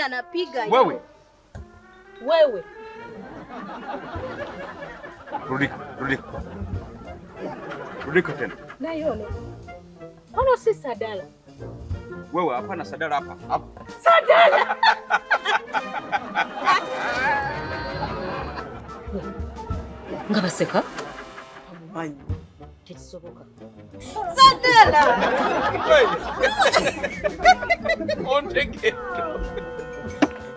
Anapiga Wewe. Wewe. Rudika, rudika. Rudika tena. Naye ono. Ono si Sadala. Wewe hapana Sadala hapa. Hapa. Sadala. Nga baseka? Amumanyi. Tekisoboka. Sadala. Ontegedde.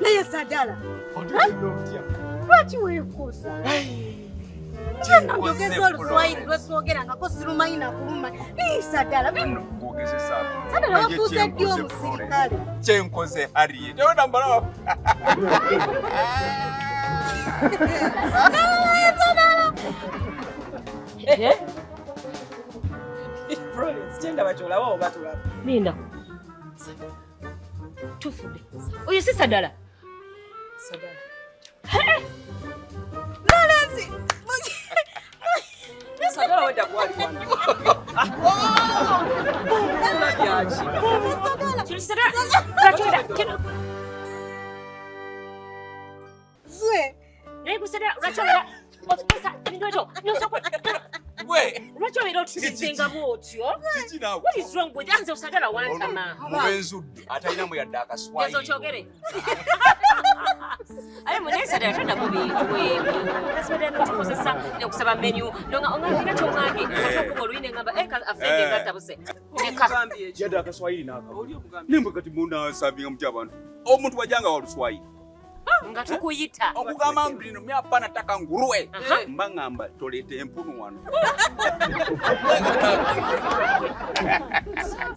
Naye Sadala. Ontegedde otya? Lwaki weekuusa? Kyonna njogeza Oluswayiri lwesoogerangako sirumanyi nakuluma. Ii Sadala. Ng'ogezesaako. Sadala wafuuse ddi omusirikale? Kyenkoze Harriet. Tewona mbalawo. Eh? Florence, kyendaba kyolaba oba tolaba. Linda. Tufudde. Oyo si Sadala. Sadala. Lawrence. Sadala wedda gwali wano. Byaki? Kino Sadala. Lwaki obeera- kino- Zwe. Naye gwe Sadala, lwaki obeera otukozesa ebintu ekyo? Gwe. Lwaki obeera otutizenga bw'otyo? Kiki naawe? What is wrong with you? Nze Sadala wantama. Mubenzudde atalinamu yadde Gezo akaswayiri. okyogere. Aye munaye Sadala todda mu bintu ebyo. Kasadala n'otukozesa nekusaba menu. Nonga ongambira ky'ongambye. Ate okuba oluyi ne ngamba, eh, afende nga tabuse. Leka. Omugambye ekyo. Yadde akaswayiri n'akamu. Oli omugambye. Nembwe kati munaasabinga mutya abantu. Omuntu wajjanga wa luswayiri. Nga tukuyita. Okugamba mbu lino mimi hapana nataka nguruwe. Aha. Mba ngamba toleeta empunu wano.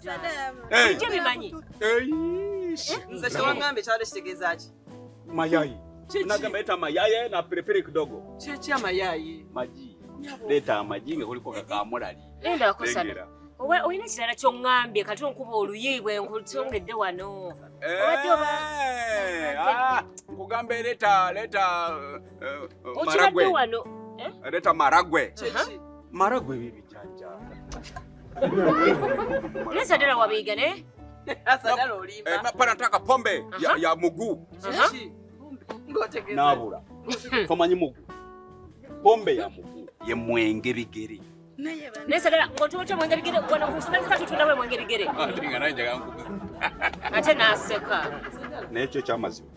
Sadala. Eh. Bulijjo bimanyi. Eish. Nze kyewangambye kyabadde kitegeeza ki? Mayai. Kiki? Nagamba leta mayai na pilipili kidogo. Kyeki amayayi? Maji. Leta amagi nga kuliko kakamulali. Linda wako Sadala. Lengera. Oba olina ekirala ky'oŋŋambye kati onkuba oluyi bwe nkusongedde wano. Obadde oba- Eh, ah, nkugambe leta leta Okibadde maragwe. wano. Leta maragwe. Kyeki? Maragwe bibijanja. Naye Sadala wabiiga ne? Sadala olimba. Eh, hapana nataka pombe ya muguu. Kyeki? Ng'otegeeza. Nabula. Tomanyi mugu. Pombe ya mugu ye mwenge bigere. Naye bana. Naye Sadala ng'otuba otya mwenge bigere wano ku Sadala tutunda bwe mwenge bigere. Ate nga naye njagala nkubuze. Ate n'aseka. Naye kyo ekyamazima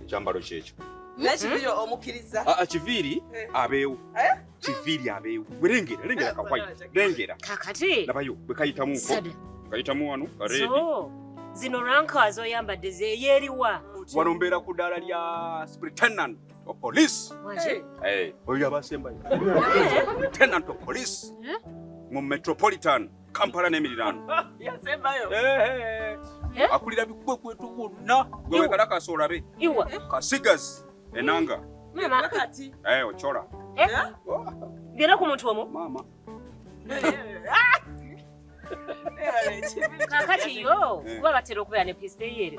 ekyambalo kyekyo. Naye kiviiri omukkiriza. Ah, ah, kiviiri Eh. abeewo. Eh? Kiviiri abeewo. Gwe lengera, lengera kakwayi. Lengera. Kaakati. Labayo bwe kayitamuko. Sadala. Kayitamu wano kareedi. So, zino ranka z'oyambadde zeeyeeriwa. Wano mbeera ku ddaala lya superintendent of police. Waki? Eh, oyo abasembayo. Superintendent of police Eh? mu metropolitan Kampala n'emiriraano. Yasembayo. Eh, Eh? akulira bikwekweto wonna gwe wekalakasa olabe Iwa. Kasigazi enanga. Maama, Kati. Eh, Ochola. Eh? Oh, byonna ku muntu omu? maama. Kaakati yo, Eh. kuba batera okubeera ne pisita eyeere.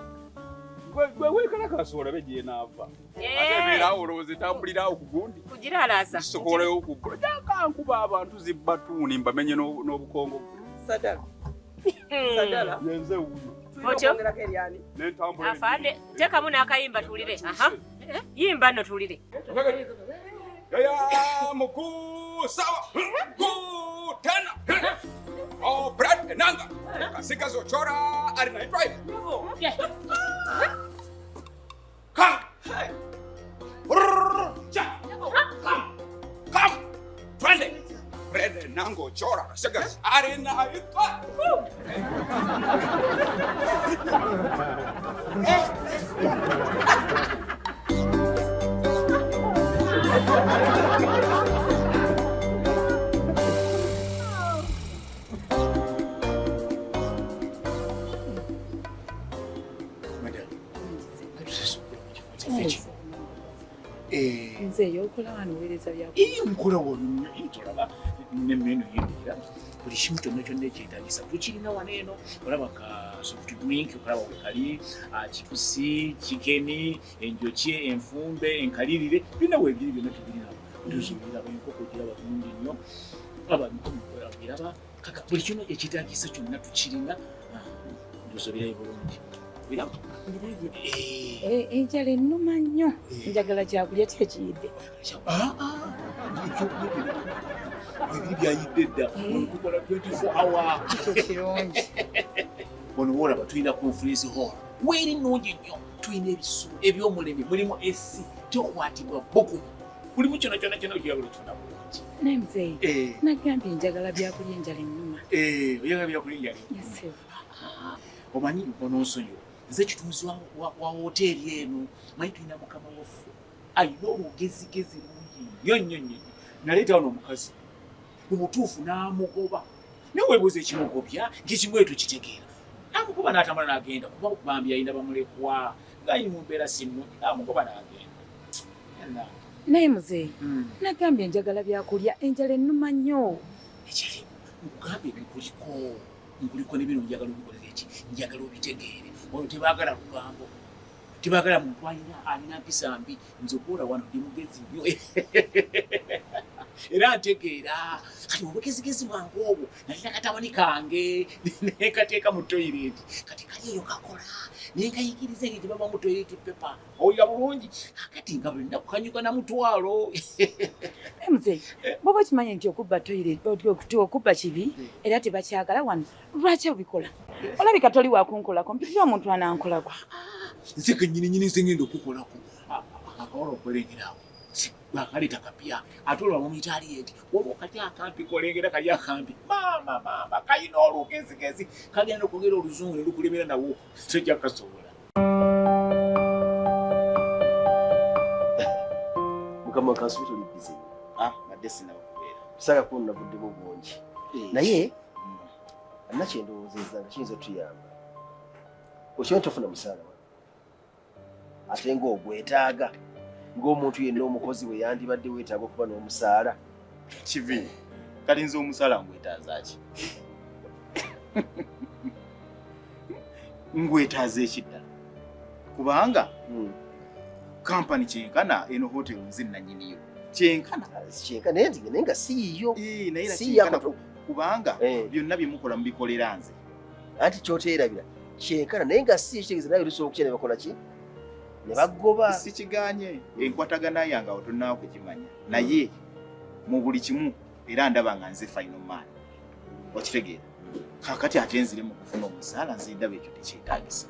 Gwe wekalakasa olabe gyenaava. Ate ebeerawo olowooza etambulirawo ku gundi. Kugiralaasa. Sokolayo ku jaka nkuba abantu zibbatuuni mbamenye n'obukongo. Sadala. Sadala. Yenze wuyo. Tulina Otyo? okwongerako eryani. N'entambula. Afande, teekamu n'akayimba tuwulire. Aha. Yimba nno tuwulire. Yaya mkuu sawa mkuu tena. Oh, Brad Enanga. Kasika Zochora alinaitwa hivi. Yeah. Come. Brrr, cha. Come. Come. Twende. Brad Enanga Ochora Kasika alinaitwa. Nze eyokola wano oweereza bya nkola wano tolaba nemmeno yingira buli kimu kyonna kyonna ekyetaagisa tukirina wano eno olaba ka soft drink okalaba wekali chipusi chicken enjokye enfumbe enkalirire byonna weebiri byonna tubirina tuzibiraba enkoko giraba bulungi nnyo aba giraba kaka buli kimu ekyetaagisa kyonna tukirina tuzibirayo bulungi. Obiraba? Mbirabye. Enjala ennuma nnyo. Njagala kyakulya ki ekiyidde? Ebiri byayidde dda. Tukola 24 hour. Kikyo kirungi. Wano woolaba tulina conference hall. Weeri nnungi nnyo. Tulina ebisulo eby'omulembe mulimu AC tokwatibwa bukumu. Mulimu kyonna kyonna kyonna ky'oyagala okifuna bulungi. Naye muzeeyi, nagambye njagala byakulya enjala ennuma. Oyagala byakulya enjala ennuma. Omanyi onoonsonyiwa. Nze kitunzi wa woteeri eno manyi tulina mukama waffe alina olugezigezi lungi nnyo nnyo nnyo. Naleeta wano omukazi mu butuufu n'amugoba naye weebuuza ekimugobya ng'ekimu tukitegeera. N'amugoba n'atambula n'agenda kuba bambi alina bamulekwa ng'ali mu mbeera si nnungi n'amugoba n'agenda. Naye muzeeyi, nagambye njagala byakulya enjala ennuma nnyo. Ekyali nkugambye nkuliko nkuliko ne bino njagala obikolere ki njagala obitegeere. Ono tebaagala lugambo, tebaagala muntu alina mpisa mbi. Nze okuwola wano ndi mugezi nnyo era ntegeera. Kati obugezigezi bwange obwo nalina katabani kange nekateeka mu toyireti, kati kali eyo kakola nenkayigiriza engeri gye baba mu toyireti pepa owulira bulungi. Kakati nga buli nnaku kanyuka na mutwalo. Muzeeyi, bw'oba okimanyi nti okubba toyireti okubba kibi era tebakyagala wano, lwaki obikola? Olabika toli wakunkolako, mpitira omuntu anankolako. Nze kennyini nnyini nze ngenda okukolako. Akawala okulengera awo bakaleeta kapya ate olwo bamuyita Aliyeti. Waliwo kali akampi kolengera kali akampi maama maama kalina olugezigezi kagenda okwogera oluzungu ne lukulemera nawo tojja kukasobola. Mukama kansubi toli bize. Badde sinnabakubeera. Tusanga kuno navuddemu bungi. Naye nakye ndowoozezza nga kiyinza otuyamba. Okimanyi tofuna musaala wano ate ng'ogwetaaga ng'omuntu yenna omukozi bwe yandibadde weetaaga okuba n'omusaala. Kivi, kati nze omusaala ngwetaaza ki? Ngwetaaza ekiddala kubanga kampani kyenkana eno hotel nze nnannyiniyo kyenkana kyenkana naye nga si yiyo. Naye era kyenkana kubanga byonna bye mukola mubikolera nze. Anti ky'oteerabira kyenkana naye nga si kitegeeza naye olusobola okukya ne bakola ki? Ne bagoba. Sikiganye enkwatagana yange awo tonnaba kugimanya naye mu buli kimu era ndaba nga nze final man. Okitegeera? Kaakati ate nzire mu kufuna omusaala nze ndaba ekyo tekyetaagisa.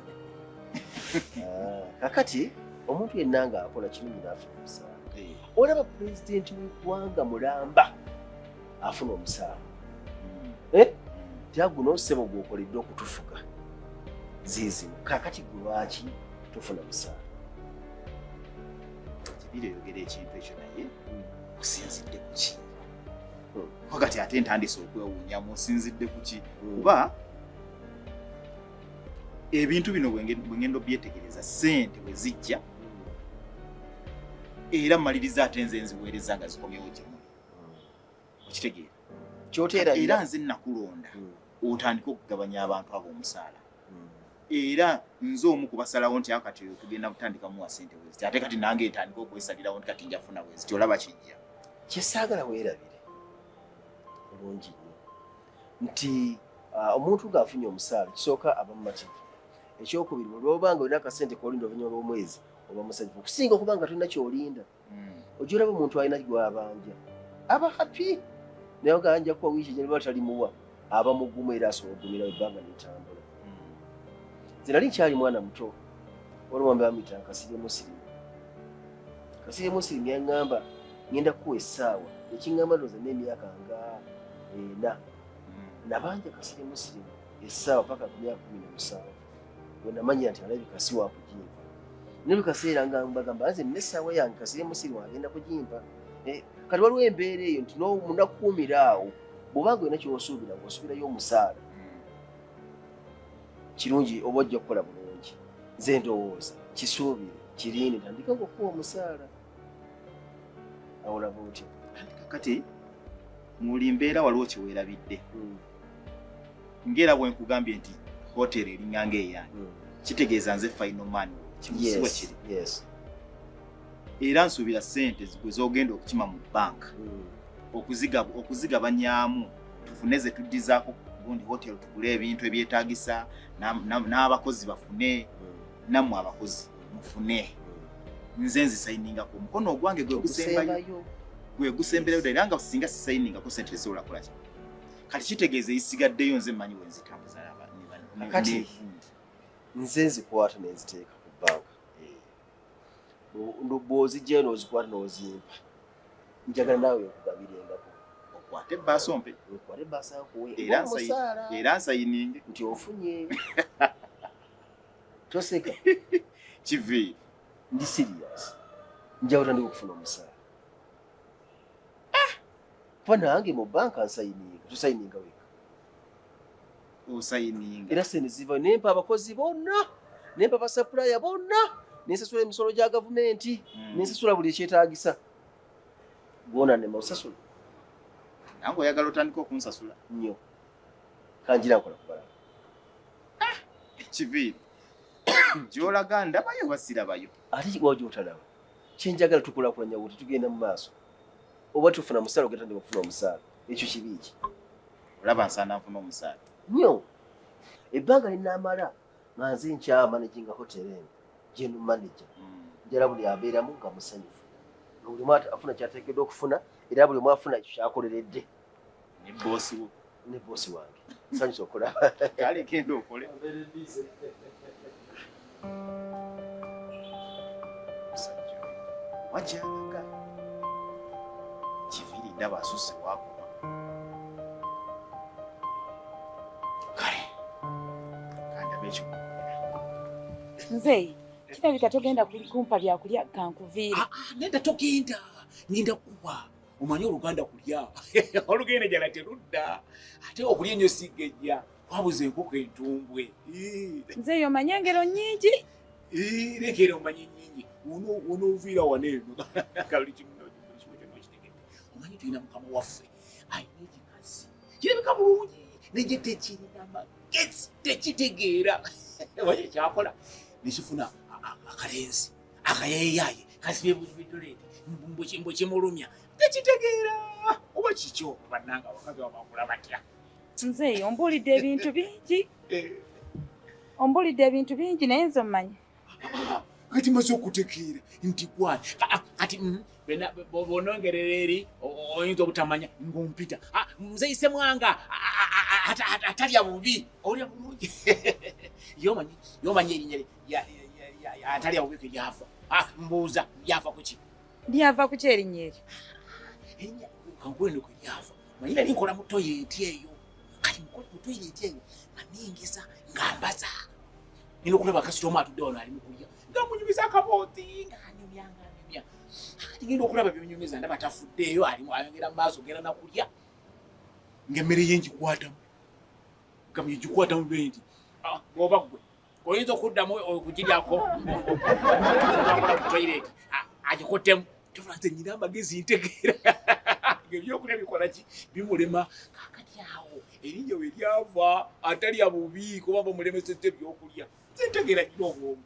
Kaakati omuntu yenna ng'akola kirungi n'afuna omusaala. Olaba pulezidenti w'eggwanga mulamba afuna omusaala. Tyaguno ssebo gw'okoledde okutufuga ziizino. Kaakati gwe lwaki tofuna musaala? Kibiri oyogera ekintu ekyo naye osinzidde ku ki? Wakati ate ntandise okwewuunyamu osinzidde ku ki? Kuba ebintu bino bwe ngenda obyetegereza ssente bwe zijja era mmaliriza ate nze nziweereza nga zikomyewo gye muli. Okitegeera? Era nze nnakulonda otandike okugabanya abantu abo omusaala. Era nze omu kubasalawo nti akati tugenda kutandika muwa ssente bwe ziti ate kati nange ntandika okwesalirawo nti kati nja kufuna bwe ziti olaba kijja. Kye saagala weerabire bulungi nnyo nti omuntu ng'afunye omusaala kisooka aba mumativu. Ekyokubiri bw'oba nga olina akasente k'olinda oluvannyuma lw'omwezi oba musanyufu okusinga okuba nga tolina ky'olinda. Ojja olaba omuntu alina gw'abanja aba happy naye nga nja kuwa wiiki gye talimuwa aba mugumu era asobola okugumira ebbanga n'etambula. Nze nali nkyali mwana muto waliwo omwami bamuyita Kasirye Musirimu. Kasirye Musirimu yaŋŋamba ngenda kukuwa essaawa ekiŋŋamba ndowooza n'emyaka nga 4. Nabanja Kasirye Musirimu essaawa paka ku myaka 17 bwe namanya nti alabika si wa kugimpa. Naye buli kaseera nga mbagamba nze nina essaawa yange Kasirye Musirimu agenda kugimpa. Kati waliwo embeera eyo nti munakuumira awo bw'obanga olina ky'osuubira ng'osuubirayo omusaala kirungi oba ojja kukola bulungi. Nze ndowooza kisuubire kirinde tandika okukuwa omusaala. Awo olaba otya? Kati muli mbeera waliwo kye weerabidde. Ng'era bwe nkugambye nti hotel eringa ng'eyange kitegeeza nze final man kimusiwa kiri. Era nsuubira ssente gwe z'ogenda okukima mu banka okuzigabanyaamu tufune ze tuddizaako gundi hotel tugule ebintu ebyetaagisa n'abakozi bafune nammwe abakozi mufune nze nzisayiningako omukono ogwange gwe gusembayo gwe gusemberayo ddala era nga singa sisayiningako sente tezisobola kukola ki kati kitegeeza eyisigaddeyo nze mmanyi we nzitambuza kati nze nzikwata nenziteeka ku banka bw'ozijjayo n'ozikwata n'ozimpa njagala naawe nkugabirengako okwate ebbaasa ompe okwate ebbaasa nkuwe era nsayininge nti ofunye toseka kivi ndi serious njawo tandika okufuna omusaala kuba nange mu banka nsayininga tosayininga weka osayininga era sente ziva nempa abakozi bonna nempa basapulaya bonna nensasula emisolo gya gavumenti nensasula buli ekyetaagisa gwona nema osasula nange oyagala otandika okunsasula nnyo kangira nkola kubalala kiviiri gy'olaga ndabayo oba sirabayo ate wa gy'otalaba kyenjagala tukulaakulanya buti tugenda mu maaso oba tufuna musaala ogetandika okufuna omusaala ekyo kibi ki olaba nsaana nfuna omusaala nnyo ebbanga linaamala nga nze nkyamanaginga hotel eno general manager njala buli abeeramu nga musanyufu nga buli omu afuna kyateekeddwa okufuna era buli omu afuna ekyo kyakoleredde ne boosi wo ne boosi wange nsanyusa okulaba kale genda okole musajja wajalaga kiviiri ndaba asusse wakoma kale kandabe ekyokukolera nze kirabika togenda kumpa byakulya kankuviire nenda togenda ngenda kuwa omanyi oluganda kulya olugenda ejjala terudda ate okulya ennyo sigejja wabuza enkoko entumbwe nze yo omanyi engero nnyingi lekera omanyi nnyingi onooviira wano eno buli kimu kyonna okitegedde omanyi tulina mukama waffe alina ekikazi kirabika bulungi naye tekirina magezi tekitegeera omanyi ekyakola nekifuna akalenzi akayayeyaye kasibye bitoleti mbu kimulumya tekitegeera oba kikyo bannanga abakazi bamakula batya nze ombuulidde ebintu bingi ombuulidde ebintu bingi naye nze omanyi kati maze okutegeera nti gwani kati bw'onongerera eri oyinza obutamanya ng'ompita nze Isemwanga atalya bubi olya bulungi yomanyi erinnya atalya bubi kwe lyava mbuuza lyava ku ki lyava ku ki erinnya eryo erinnya kankwendo kwe lyava manyi nali nkola mu toyireti eyo kati mu toyireti eyo nga ningiza nga mbaza nina okulaba kasitoma atudde wano ali mu kulya nga munyumiza akabooti nga anyumya nga anyumya kati ngenda okulaba byemunyumiza ndaba tafuddeeyo alimu ayongera mu maaso genda nakulya ng'emmere ye ngikwatamu nga ngikwatamu be nti bw'oba ggwe oyinza okuddamu okugiryako akola mu toyireti agikuttemu tofuna nze nnyina amagezi ntegeera ng'ebyokulya bikola ki bimulema kaakati awo erinnya we lyava atalya bubi kuba bamulemesezza ebyokulya nze ntegeera nnyina obwomu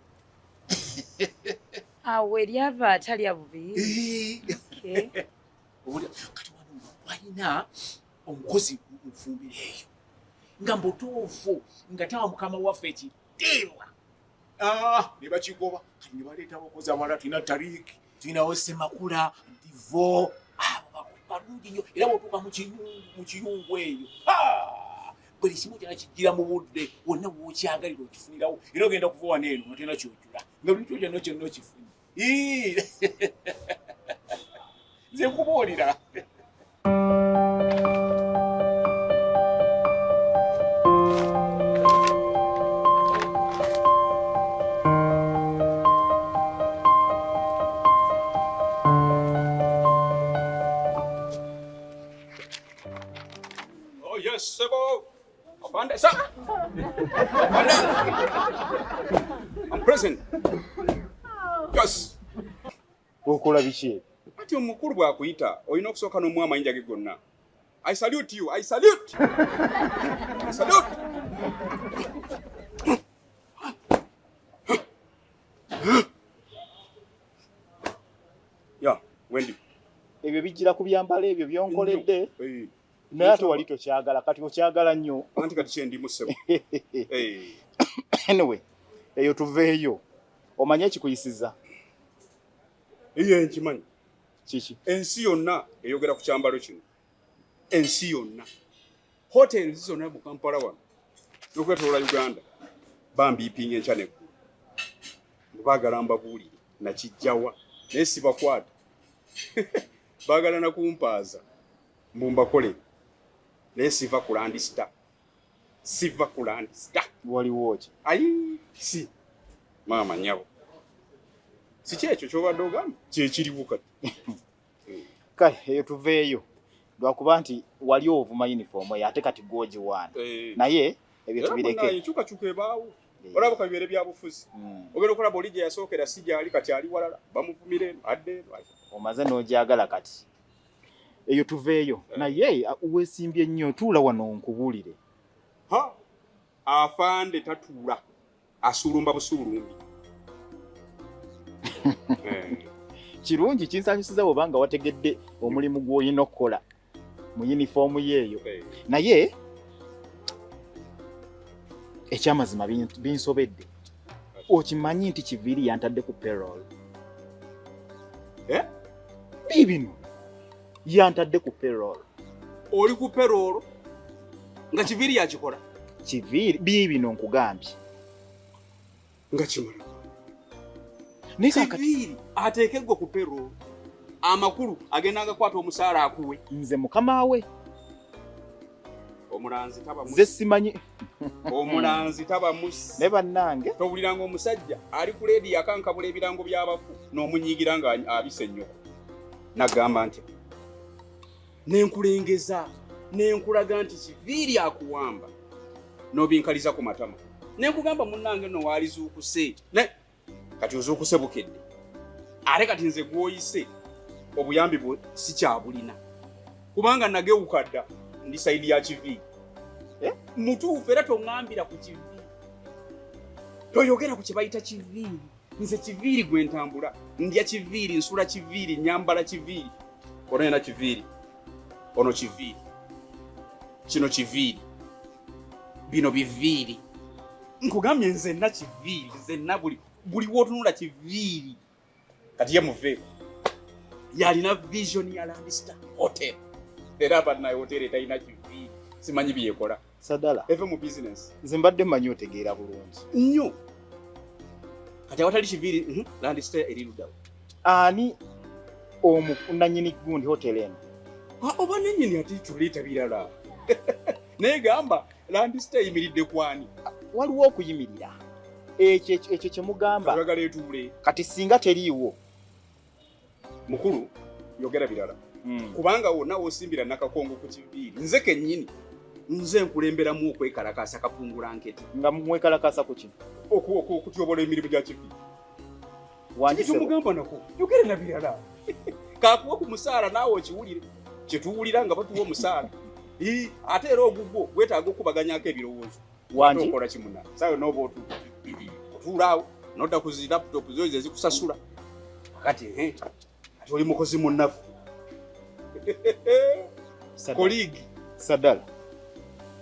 awo eryava atalya bubi kati wano walina omukozi mufumbiro eyo nga mbutuufu nga tawa mukama waffe ekitiibwa ne bakigoba kati ne baleeta abakozi abalala tulina Tariiki tulinawo Semakula Divo abo balungi nnyo era bw'otuuka mu kiyungu eyo buli kimu kyonna kijjira mu budde wonna w'okyagalira okifunirawo era ogenda kuva wano eno nga tolina ky'ojula nga buli kimu kyonna kyonna okifunye nze nkubuulira. Oh yes, Sebo. Afande, sir. Afande. I'm present. Yes. Okola biki? Ati omukulu bw'akuyita olina okusooka n'omuwa amayinja ge gonna. I salute you. I salute. I salute. Yeah, Wendy. Ebyo bijjira ku byambalo ebyo byonkoledde. Naye ate wali tokyagala, kati okyagala nnyo. Anti kati kyendimu ssebo. Anyway, eyo tuveeyo. Omanyi ekikuyisiza? Iye nkimanyi. Kiki? Ensi yonna eyogera ku kyambalo kino. Ensi yonna. Hotels zonna mu Kampala wano n'okwetoloola Uganda bambiipinga enkya n'eggulo. Baagala mbabuulire nakijjawa naye sibakwata. Baagala na kumpaaza mbu mbakole naye siva ku Land Star. Siva ku Land Star. Waliwo ki? Ayi si maama nnyabo. Si kyekyo ky'obadde ogamba kyekiriwo kati. Kale eyo tuveeyo lwakuba nti wali ovuma uniform eyo ate kati gw'ogiwaana. Naye ebyo tubireke. Enkyukakyuka ebaawo. Olaba ka bibeere bya bufuzi. Ogenda okulaba oli gye yasookera si gy'ali kati ali walala bamuvumira eno adde eno. Omaze n'ogyagala kati. Eyo tuveeyo. Naye weesimbye nnyo tuula wano nkubuulire. Ha! Afande tatuula asuulumba busuulumbi. Kirungi kinsanyusiza bw'oba nga wategedde omulimu gw'olina okukola mu yunifoomu yeeyo. Naye ekyamazima binsobedde. Okimanyi nti Kiviiri yantadde ku payroll? Biibino yantadde ku payroll. Oli ku payroll nga Kiviiri yakikola? Kiviiri biibino nkugambye. Nga kimala. Kiviiri ateeke gwe ku payroll. Amakulu agenda ngakwata omusaala akuwe. Nze mukama we. Omulanzi taba musi. Nze simanyi. Omulanzi taba musi. Ne bannange. Towuliranga omusajja ali ku leediyo akankabula ebirango by'abafu n'omunyiigira nga abise ennyoko. Nagamba nti nenkulengeza nenkulaga nti Kiviiri akuwamba n'obinkaliza ku matama. Nenkugamba munnange nno waalizuukuse. Ne kati ozuukuse bukedde. Ate kati nze gw'oyise obuyambi bwo sikyabulina. Kubanga nagewuka dda ndi sayidi ya Kiviiri. Mutuufu era toŋŋambira ku Kiviiri. Toyogera ku kye bayita Kiviiri. Nze Kiviiri gwe ntambula. Ndya Kiviiri, nsula Kiviiri, nnyambala Kiviiri. Ono yena Kiviiri. Ono Kiviiri. Kino Kiviiri. Bino biviiri. Nkugambye nze nna Kiviiri, nze nna buli w'otunula Kiviiri. Kati ye muveeko. Yalina vision ya Land Star Hotel. Era bannaye hotel etalina Kiviiri. Simanyi byekola. Sadala. Eve mu business. Nze mbadde mmanyi otegeera bulungi. Nnyo. Kati awatali Kiviiri, Land Star eri luddawa. Ani omunannyini gundi hotel eno? Oba nannyini ate tuleeta birala. Naye gamba Land Star eyimiridde kwani? Waliwo okuyimirira. Ekyo kye mugamba. Oyagala etuule. Kati singa teriiwo. Mukulu yogera birala. Kubanga wonna w'osimbira nakakongo ku Kiviiri. Nze kennyini nze nkulemberamu okwekalakaasa kafungula nkete. Nga mwekalakaasa ku ki? Okutyobola emirimu gya Kiviiri. Kyomugamba nako yogera na birala. Kakuwa ku musaala naawe okiwulire. Kye tuwulira nga batuwa omusaala. Ate era ogugwo gwetaaga okubaganyako ebirowoozo. Wangi? Okola ki munna? Saawa n'oba otuula awo n'odda ku zi laptop zo ezo ezikusasula. Kati ati oli mukozi munnafu. Colleague. Sadala.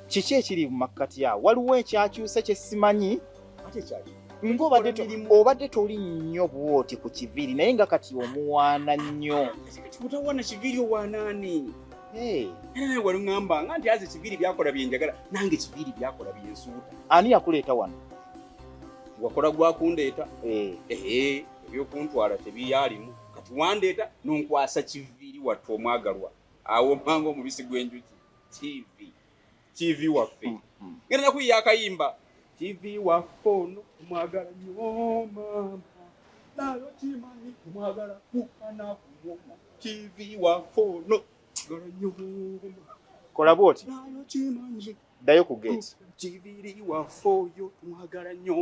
Kiki ekiri mu makkati awo? Waliwo ekyakyuse kye simanyi? Ate ekyaki? Ng'obadde toli nnyo bw'oti ku Kiviiri naye nga kati omuwaana nnyo. Kati mutawaana Kiviiri owaana ani? Era naye wali ŋŋamba nga nti aze Kiviiri by'akola bye njagala, nange Kiviiri by'akola bye nsuuta. Ani yakuleeta wano? Wakola gwa kundeeta. Ebyokuntwala tebyalimu. Kati wandeeta n'onkwasa Kiviiri wattu omwagalwa. Awo manga omubisi gw'enjuki. TV. TV waffe. Ngenda nakuyiya akayimba. TV waffe ono omwagala nnyo maama. Nayo kimanyi omwagala kukana kumwona. TV waffe ono omwagala nnyo maama. Kola bw'oti. Nayo kimanyi. Ddayo ku gate. Kiviiri waffe oyo tumwagala nnyo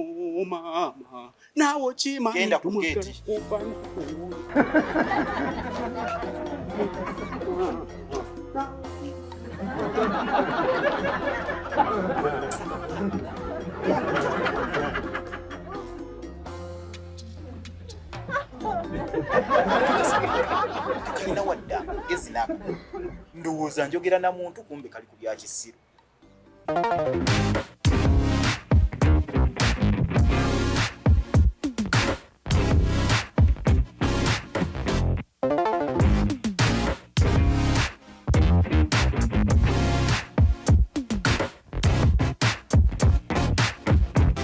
maama. Naawe okimanyi Genda ku tumwagala gate. kukana kumwona. Kalina wadda. Magezi n'akatono. Ndowooza njogera na muntu, kumbe kali ku bya kisiru.